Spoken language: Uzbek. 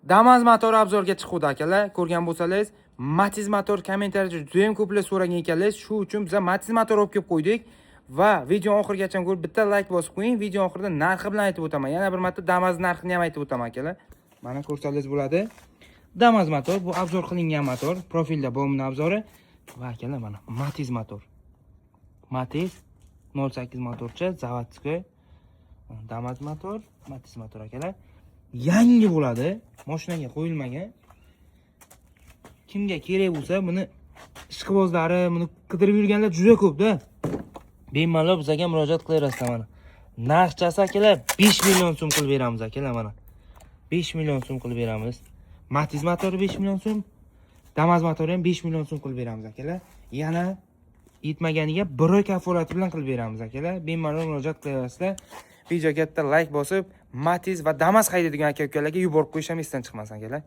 Damas motori обзор ga chiquvdi, akalar. Ko'rgan bo'lsangiz, Matiz motor kommentariyada juda ham ko'plar so'ragan ekanlar. Shu uchun biz Matiz motor olib kelib qo'ydik. Va videoni oxirigacha ko'rib, bitta like bosib qo'ying. Video oxirida narxi bilan aytib o'taman. Yana bir marta Damas narxini ham aytib o'taman, akalar. Mana, ko'rsangiz bo'ladi. Damas motor bu обзор qilingan motor, profilda bor buni обзор i. Va, akalar, mana Matiz motor. Matiz 08 motorcha, заводской. Damas motor, Matiz motor, akalar. Yangi bo'ladi. Mashinaga qo'yilmagan. Kimga kerak bo'lsa, buni ishqibozlari, buni qidirib yurganlar juda ko'p-da. Bemalol bizga murojaat qilaverasizlar mana. Narxchasi, akalar, 5 million so'm qilib beramiz, akalar, mana. 5 million so'm qilib beramiz. Matiz motori 5 million so'm, Damas motori ham 5 million so'm qilib beramiz, akalar. Yana yetmaganiga bir oy kafolati bilan qilib beramiz, akalar. Bemalol murojaat qilaverasizlar. Videoga katta like bosib, Matiz va Damas haydaydigan aka ukalarga yuborib qo'yish ham esdan chiqmasin, akalar.